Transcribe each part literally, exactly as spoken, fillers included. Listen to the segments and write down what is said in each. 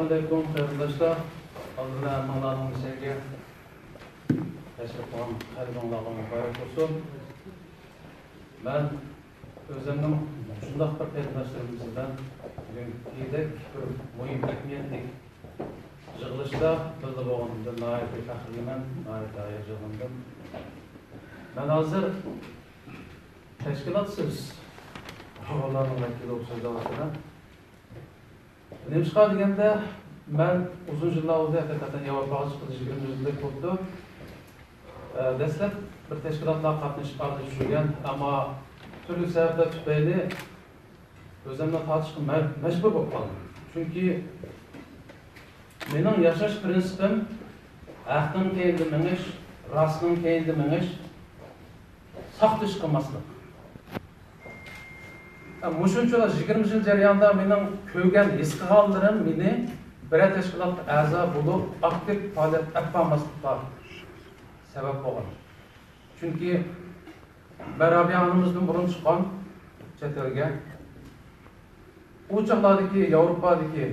ئەسسالامۇئەلەيكۇم قېرىنداشلار، ئالدىدا ھەممىڭلارنىڭ مۇشۇ يەرگە تەشرىپ قىلغان قەلبىڭلارغا مۇبارەك بولسۇن. مەن ئۆزۈمنىڭ شۇنداق بىر قېرىنداشلىرىمىز بىلەن بۈگۈنكىدەك بىر مۇھىم ئەھمىيەتلىك يىغىلىشتا بىللە بولغىنىمدىن ناھايىتى پەخىرلىنىمەن، ناھايىتى ھاياجانلاندىم. مەن ھازىر تەشكىلاتسىز ئۇيغۇرلارنىڭ ۋەكىلى بولۇپ سۆزلەۋاتىمەن. نېمىشقا دېگەندە، مەن ئۇزۇن يىللار بولدى، ھەقىقەتەن ياۋروپاغا چىققىلى يىگىرمە يىلدەك بولدى. ئە، دەسلەپ بىر تەشكىلاتلارغا قاتنىشىپ ئارىلىشىپ يۈرگەن، ئەمما تۈرلۈك سەۋەبلەر تۈپەيلى ئۆزۈمنى تارتىشقا مە-، مەجبۇر بولۇپ قالدىم. چۈنكى مېنىڭ ياشاش پىرىنسىپىم ھەقنىڭ كەينىدە مېڭىش، راستنىڭ كەينىدە مېڭىش، ساختىشىق قىلماسلىق. مۇشۇنچىلا يىگىرمە يىل جەريانىدا مېنىڭ كۆرگەن، ھېس قىلغانلىرىم مېنى بىرەر تەشكىلاتقا ئەزا بولۇپ، ئاكتىپ پائالىيەت ئېلىپ بارماسلىققا سەۋەب بولغان. چۈنكى مەن رابىيە ئانىمىزدىن بۇرۇن چىققان چەت ئەلگە. ئۇ چاغلاردىكى ياۋروپادىكى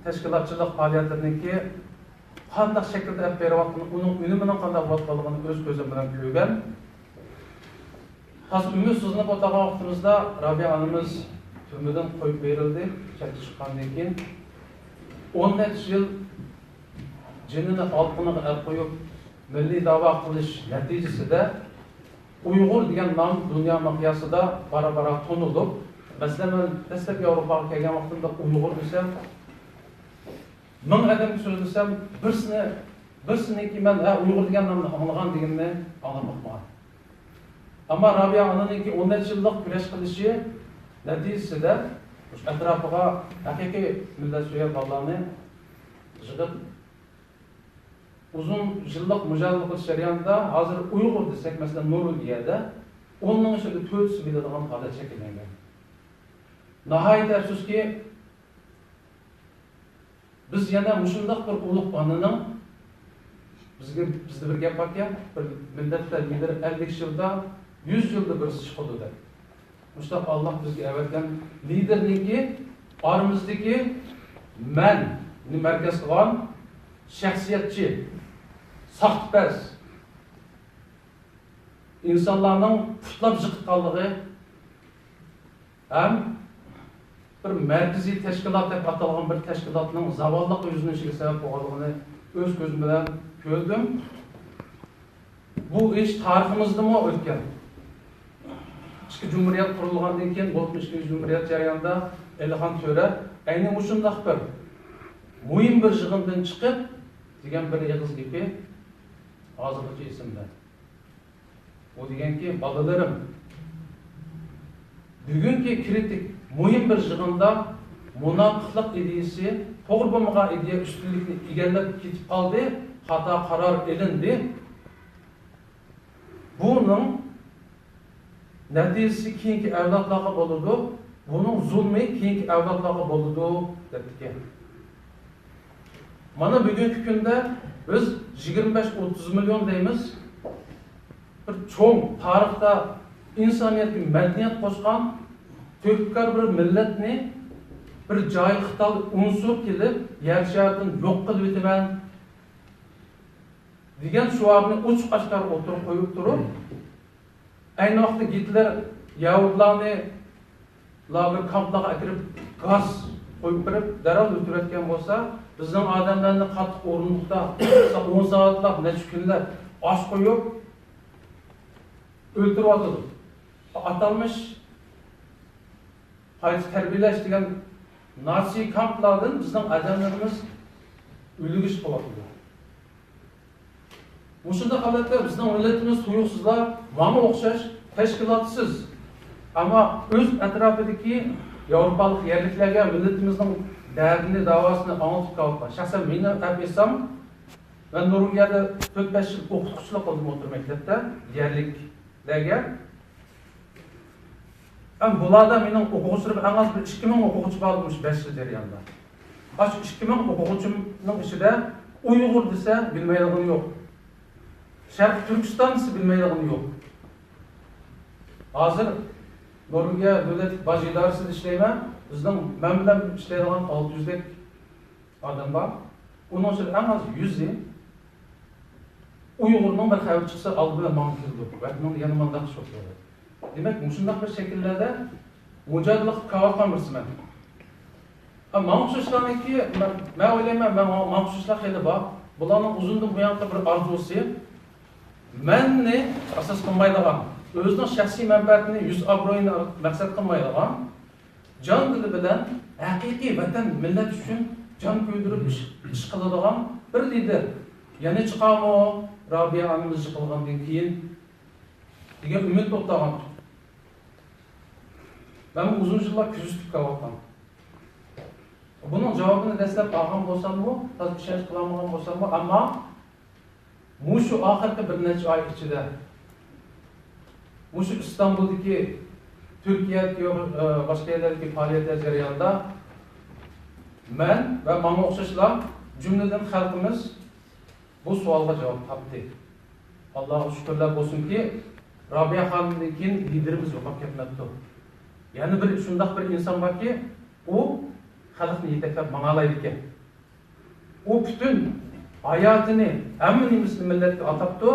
تەشكىلاتچىلىق پائالىيەتلىرىنىڭكى قانداق شەكىلدە ئېلىپ بېرىۋاتقىنى، ئۇنىڭ ئۈنۈمىنىڭ قانداق بولۇۋاتقانلىقىنى ئۆز كۆزۈم بىلەن كۆرگەن. تازا ئۈمىدسىزلىنىپ ئولتۇرغان ۋاقتىمىزدا رابىيە ئانىمىز تۈرمىدىن قويۇپ بېرىلدى. چەتكە چىققاندىن كېيىن ئون نەچچە يىل جېنىنى ئالقىنىغا ئەل قويۇپ، مىللىي دەۋا قىلىش نەتىجىسىدە ئۇيغۇر دېگەن نام دۇنيا مىقياسىدا بارا-بارا تونۇلۇپ، مەسىلەن، مەن دەسلەپ ياۋروپاغا كەلگەن ۋاقتىمدا ئۇيغۇر دېسەم، مىڭ ئادەمگە سۆزلىسەم، بىرسىنى، بىرسىنىڭكى مەن، ھە، ئۇيغۇر دېگەن نامنى ئاڭلىغان دېگىنىنى ئاڭلاپ باقمىغان. ئەمما رابىيە ئانىنىڭكى ئون نەچچە يىللىق كۈرەش قىلىشى نەتىجىسىدە مۇشۇ ئەتراپىغا ھەقىقىي مىللەتسۆيەر بالىلارنى يىغىپ، ئۇزۇن يىللىق مۇجادىلە قىلىش جەريانىدا ھازىر ئۇيغۇر دېسەك، مەسىلەن، نورۋېگىيەدە ئوننىڭ ئىچىدە تۆتىسى بىلىدىغان ھالەت شەكىللەنگەن. ناھايىتى ئەپسۇسكى، بىز يەنە مۇشۇنداق بىر ئۇلۇغ ئانىنىڭ، بىزگە، بىزدە بىر گەپ باركەن، بىر مىللەتلەر لىدېرى ئەللىك يىلدا، يۈز يىلدا بىرسى چىقىدۇ دەپ. مۇشۇنداق ئاللاھ بىزگە ئەۋەتكەن لىدېرنىڭكى ئارىمىزدىكى مەننى مەركەز قىلغان شەخسىيەتچى، ساختىپەز، ئىنسانلارنىڭ پۇتلاپ جىقىتقانلىقى، ھەم بىر مەركىزىي تەشكىلات دەپ ئاتالغان بىر تەشكىلاتنىڭ زاۋاللىققا يۈزلىنىشىگە سەۋەب بولغانلىقىنى ئۆز كۆزۈم بىلەن كۆردۈم. بۇ ئىش تارىخىمىزدىمۇ ئۆتكەن. ئىككى جۇمھۇرىيەت قۇرۇلغاندىن كېيىن، بولۇپمۇ ئىككىنچى جۇمھۇرىيەت جەريانىدا ئەلىخان تۆرە ئەينى مۇشۇنداق بىر مۇھىم بىر يىغىندىن چىقىپ دېگەن بىر ئېغىز گېپى ھازىرغىچە ئېسىمدە. ئۇ دېگەنكى، بالىلىرىم، بۈگۈنكى كرىتىك مۇھىم بىر يىغىندا مۇناپىقلىق ئىدىيىسى، توغرا بولمىغان ئىدىيە ئۈستۈنلۈكنى ئىگىلەپ كېتىپ قالدى، خاتا قارار ئېلىندى. بۇنىڭ نەتىجىسى كېيىنكى ئەۋلادلارغا بولىدۇ، بۇنىڭ زۇلمى كېيىنكى ئەۋلادلارغا بولىدۇ، دەپتىكەن. مانا بۈگۈنكى كۈندە بىز يىگىرمە بەش ئوتتۇز مىليون دەيمىز. بىر چوڭ تارىختا ئىنسانىيەتكە مەدەنىيەت قوشقان، تۆھپىكار بىر مىللەتنى بىر جاھىل خىتاي ئۇنسۇر كېلىپ يەر شارىدىن يوق قىلىۋېتىمەن دېگەن شوئارنى ئوچۇق ئاشكارا ئوتتۇرىغا قويۇپ تۇرۇپ، ئەينى ۋاقىتتا گىتلېر يەھۇدىيلارنى لاگېر كامپلارغا ئەكىرىپ گاز قويۇپ بېرىپ دەرھال ئۆلتۈرۈۋەتكەن بولسا، بىزنىڭ ئادەملەرنى قاتتىق ئورۇندۇقتا ئون سائەتلەپ، نەچچە كۈنلەپ ئاچ قويۇپ ئۆلتۈرۈۋاتىدۇ. ئاتالمىش قايتا تەربىيەلەش دېگەن ناتسى كامپلاردىن بىزنىڭ ئادەملىرىمىز ئۆلۈگۈچى قىلىۋاتىدۇ. مۇشۇنداق ھالەتتە بىزنىڭ مىللىتىمىز تۇيۇقسىزلا ماڭا ئوخشاش تەشكىلاتسىز، ئەمما ئۆز ئەتراپىدىكى ياۋروپالىق يەرلىكلەرگە مىللىتىمىزنىڭ دەردىنى، داۋاسىنى ئاڭلىتىپ كېلىۋاتقان. شەخسەن مېنى ئەپ ئېيتسام، مەن نورۋېگىيەدە تۆت بەش يىل ئوقۇتقۇچىلىق قىلدىم ئوتتۇرا مەكتەپتە، يەرلىكلەرگە. ھەم بۇلاردا مېنىڭ ئوقۇغۇچىلىرىم ئەڭ ئاز بىر ئىككى مىڭ ئوقۇغۇچى بار مۇشۇ بەش يىل جەريانىدا. ئاشۇ ئىككى مىڭ ئوقۇغۇچىمنىڭ ئىچىدە ئۇيغۇر دېسە بىلمەيدىغىنى يوق. شەرقىي تۈركىستان دېسە بىلمەيدىغىنى يوق. ھازىر نورۋېگىيە دۆلەتلىك باج ئىدارىسىدە ئىشلەيمەن. بىزنىڭ مەن بىلەن ئىشلەيدىغان ئالتە يۈزدەك ئادەم بار. ئۇنىڭ ئىچىدە ئەڭ ئاز يۈزى ئۇيغۇرنىڭ بىر خەۋىرى چىقسا، ئالدى بىلەن ماڭا كېلىدۇ. ۋەتىنىڭدە يەنە مانداق ئىش بولۇپ بېرىدۇ. دېمەك، مۇشۇنداق بىر شەكىللەردە مۇجادىلە قىلىپ كېلىۋاتقان بىرسىمەن. ھە، ماڭا ئوخشاشلارنىڭكى، مەن، مەن ئويلايمەن، مەن، ماڭا ئوخشاشلار خېلى بار. بۇلارنىڭ ئۇزۇندىن بۇيانقى بىر ئارزۇسى، مەننى ئاساس قىلمايدىغان، ئۆزىنىڭ شەخسىي مەنپەئەتىنى، يۈز ئابرۇيىنى مەقسەت قىلمايدىغان، جان دىلى بىلەن ھەقىقىي ۋەتەن، مىللەت ئۈچۈن جان كۆيدۈرۈپ ئىش، ئىش قىلىدىغان بىر لىدېر يەنە چىقارمۇ رابىيە ئانىمىز يىقىلغاندىن كېيىن دېگەن ئۈمىد ئوتلاغان. مەن ئۇزۇن يىللار كۆزىتىپ كېلىۋاتقان. بۇنىڭ جاۋابىنى دەسلەپ ئالغان بولساممۇ، تازا ئىشەنچ قىلالمىغان بولساممۇ، ئەمما مۇشۇ ئاخىرقى بىر نەچچە ئاي ئىچىدە مۇشۇ ئىستانبۇلدىكى، تۈركىيەدىكى، ئە، باشقا يەرلەردىكى پائالىيەتلەر جەريانىدا مەن ۋە ماڭا ئوخشاشلار، جۈملىدىن خەلقىمىز بۇ سوئالغا جاۋاب تاپتى. ئاللاغا شۈكۈرلەر بولسۇنكى، رابىيە خانىمدىن كېيىن لىدېرىمىز يوقاپ كەتمەپتۇ. يەنە بىر شۇنداق بىر ئىنسان باركى، ئۇ خەلقنى يېتەكلەپ ماڭالايدىكەن. ئۇ پۈتۈن ھاياتىنى، ھەممە نېمىسىنى مىللەتكە ئاتاپتۇ.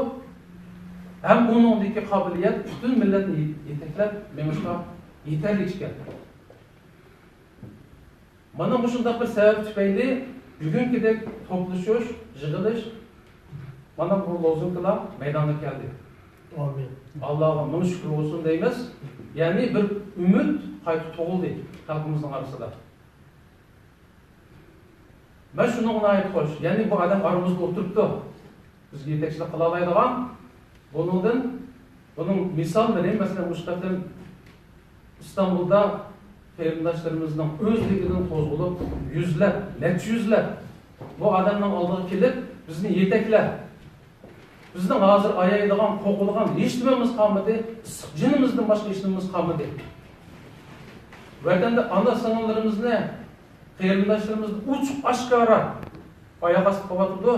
ھەم ئۇنىڭدىكى قابىلىيەت پۈتۈن مىللەتنى يېتەكلەپ مېڭىشقا يېتەرلىك ئىكەن. مانا مۇشۇنداق بىر سەۋەب تۈپەيلى بۈگۈنكىدەك توپلىشىش، يىغىلىش، مانا بۇ لوزۇنكىلار مەيدانغا كەلدى. ئامىن. ئاللاغا مىڭ شۈكۈر بولسۇن دەيمىز. يەنى بىر ئۈمىد قايتا تۇغۇلدى خەلقىمىزنىڭ ئارىسىدا. مەن شۇنىڭغا ناھايىتى خۇش. يەنى بۇ ئادەم ئارىمىزدا ئولتۇرۇپتۇ. بىزگە يېتەكچىلىك قىلالايدىغان. بۇنىڭدىن، بۇنىڭ مىساللىرى، مەسىلەن، مۇشۇ قېتىم ئىستانبۇلدا قېرىنداشلىرىمىزنىڭ ئۆزلۈكىدىن قوزغىلىپ، يۈزلەپ، نەچچە يۈزلەپ بۇ ئادەمنىڭ ئالدىغا كېلىپ، بىزنى يېتەكلەپ، بىزنىڭ ھازىر ئايايدىغان، قورقىدىغان ھېچ نېمىمىز قالمىدى، ئىسسىق جېنىمىزدىن باشقا ھېچ نېمىمىز قالمىدى. ۋەتەندە ئانا سىڭىللىرىمىزنى، قېرىنداشلىرىمىزنى ئوچۇق ئاشكارا ئاياق ئاستى قىلىۋاتىدۇ،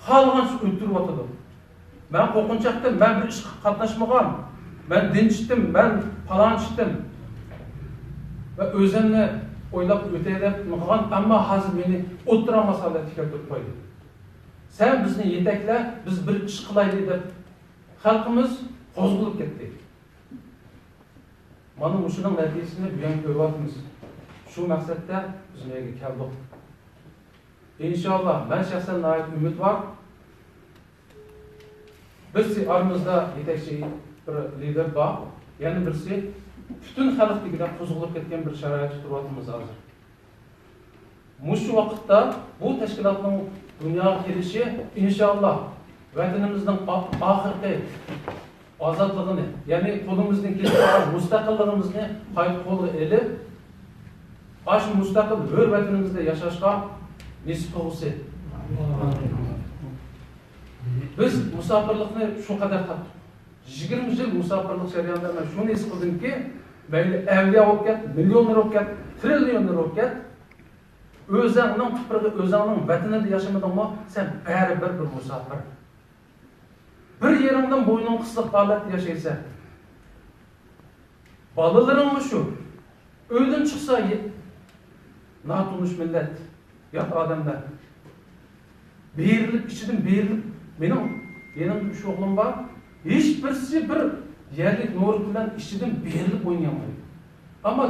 خالىغانچە ئۆلتۈرۈۋاتىدۇ. مەن قورقۇنچاقتىن، مەن بىر ئىشقا قاتناشمىغان، مەن دىنچىتىم، مەن پالانچىتىم ۋە ئۆزۈمنى ئويلاپ ئۆتەي دەپ قىلغان، ئەمما ھازىر مېنى ئوتتۇرا مەسەلىگە كەلتۈرۈپ قويدى. سەن بىزنى يېتەكلە، بىز بىر ئىش قىلايلى دەپ خەلقىمىز قوزغىلىپ كەتتى. مانا مۇشۇنىڭ نەتىجىسىنى بۈگۈن كۆرۈۋاتىمىز. شۇ مەقسەتتە بىز بۇ يەرگە كەلدۇق. ئىنشاللا، مەن شەخسەن ناھايىتى ئۈمىدۋار. بىرسى ئارىمىزدا يېتەكچى بىر لىدېر بار، يەنە بىرسى پۈتۈن خەلق دېگۈدەك قوزغىلىپ كەتكەن بىر شارائىتتا تۇرۇۋاتىمىز ھازىر. مۇشۇ ۋاقىتتا بۇ تەشكىلاتنىڭ دۇنياغا كېلىشى، ئىنشاللا، ۋەتىنىمىزنىڭ ئا-، ئاخىرقى ئازادلىقىنى، يەنى قولىمىزدىن كېلىپ قالغان مۇستەقىللىقىمىزنى قايتا قولغا ئېلىپ، ئاشۇ مۇستەقىل ھۆر ۋەتىنىمىزدە ياشاشقا نېسىپ قىلغۇسى. بىز مۇساپىرلىقنى شۇ قەدەر تارتتۇق. يىگىرمە يىل مۇساپىرلىق جەريانىدا مەن شۇنى ھېس قىلدىمكى، مەيلى ئەۋلىيا بولۇپ كەت، مىليونېر بولۇپ كەت، تىرىليونېر بولۇپ كەت، ئۆزۈڭنىڭ تۇپرىقى، ئۆزۈڭنىڭ ۋەتىنىدە ياشىمىدىڭمۇ، سەن بەرىبىر بىر مۇساپىر. بىر يېرىڭدىن بوينۇڭ قىسلىق ھالەتتە ياشايسەن. بالىلىرىڭمۇ شۇ. ئۆيدىن چىقسا، يە-، ناتونۇش مىللەت، يات ئادەملەر. بېرىلىپ، ئىچىدىن بېرىلىپ، مېنىڭ يېنىمدا ئۈچ ئوغلۇم بار. ھېچ بىرسى بىر يەرلىك نورۇك بىلەن ئىچىدىن بېرىلىپ ئوينىيالمايدۇ. ئەمما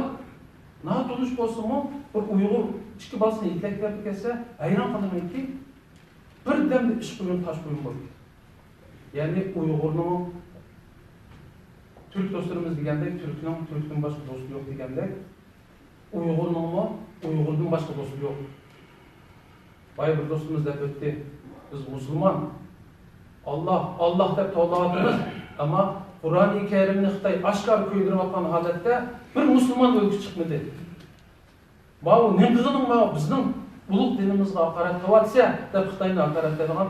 ناتونۇش بولسىمۇ، بىر ئۇيغۇر ئىككى بالىسىنى يېتەكلەپ كەتسە، ھەيران قالىمەنكى، بىردەمدە ئىش قويۇن، تاش قويۇن بولىدۇ. يەنى ئۇيغۇرنىڭ، تۈرك دوستلىرىمىز دېگەندەك، تۈركنىڭ تۈركتىن باشقا دوستى يوق دېگەندەك، ئۇيغۇرنىڭمۇ ئۇيغۇردىن باشقا دوستى يوق. بايا بىر دوستىمىز دەپ ئۆتتى، بىز مۇسۇلمان، ئاللا، ئاللا دەپ توۋلاۋاتىمىز، ئەمما قۇرئانى كەرىمنى خىتاي ئاشكارا كۆيدۈرۈۋاتقان ھالەتتە بىر مۇسۇلمان ئۆلكە چىقمىدى. ماۋۇ نېمە قىلغىنىڭ، ماۋۇ بىزنىڭ ئۇلۇغ دىنىمىزغا ھاقارەت قىلىۋاتىسەن دەپ خىتاينى ھاقارەتلەيدىغان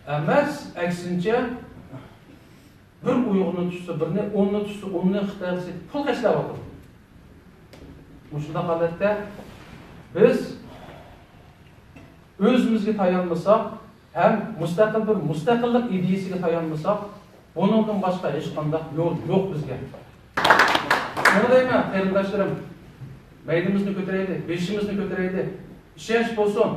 ئەمەس، ئەكسىنچە، بىر ئۇيغۇرنى تۇتسا بىرنى، ئوننى تۇتسا ئوننى خىتايغا سېتىپ پۇل خەجلەۋاتىدۇ. مۇشۇنداق ھالەتتە بىز ئۆزىمىزگە تايانمىساق، ھەم مۇستەقىل بىر مۇستەقىللىق ئىدىيىسىگە تايانمىساق، بۇنىڭدىن باشقا ھېچقانداق يول يوق بىزگە. شۇڭا دەيمەن، قېرىنداشلىرىم، مەيدىمىزنى كۆتۈرەيلى، بېشىمىزنى كۆتۈرەيلى. ئىشەنچ بولسۇن.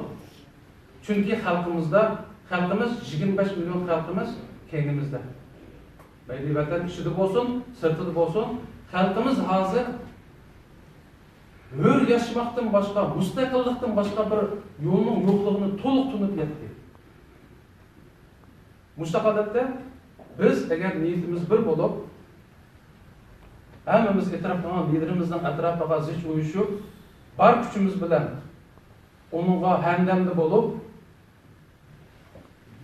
چۈنكى خەلقىمىزدە، خەلقىمىز، يىگىرمە بەش مىليون خەلقىمىز كەينىمىزدە. مەيلى ۋەتەن ئىچىدە بولسۇن، سىرتىدا بولسۇن، خەلقىمىز ھازىر ھۆر ياشىماقتىن باشقا، مۇستەقىللىقتىن باشقا بىر يولنىڭ يوقلۇقىنى تولۇق تونۇپ يەتتى. مۇشۇنداق ھالەتتە بىز ئەگەر نىيىتىمىز بىر بولۇپ، ھەممىمىز ئېتىراپ قىلغان لىدېرىمىزنىڭ ئەتراپىغا زىچ ئۇيۇشۇپ، بار كۈچىمىز بىلەن ئۇنىڭغا ھەمدەمدە بولۇپ،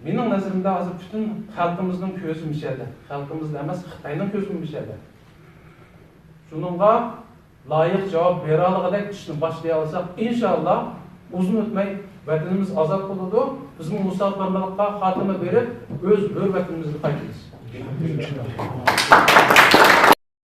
مېنىڭ نەزىرىمدە ھازىر پۈتۈن خەلقىمىزنىڭ كۆزى مۇشۇ يەردە. خەلقىمىزلا ئەمەس، خىتاينىڭ كۆزىمۇ مۇشۇ يەردە. شۇنىڭغا لايىق جاۋاب بېرەلىگۈدەك ئىشنى باشلىيالىساق، ئىنشاللا ئۇزۇن ئۆتمەي ۋەتىنىمىز ئازاد بولىدۇ. بىزمۇ مۇساپىرلىققا خاتىمە بېرىپ، ئۆز ھۆر ۋەتىنىمىزگە قايتىمىز.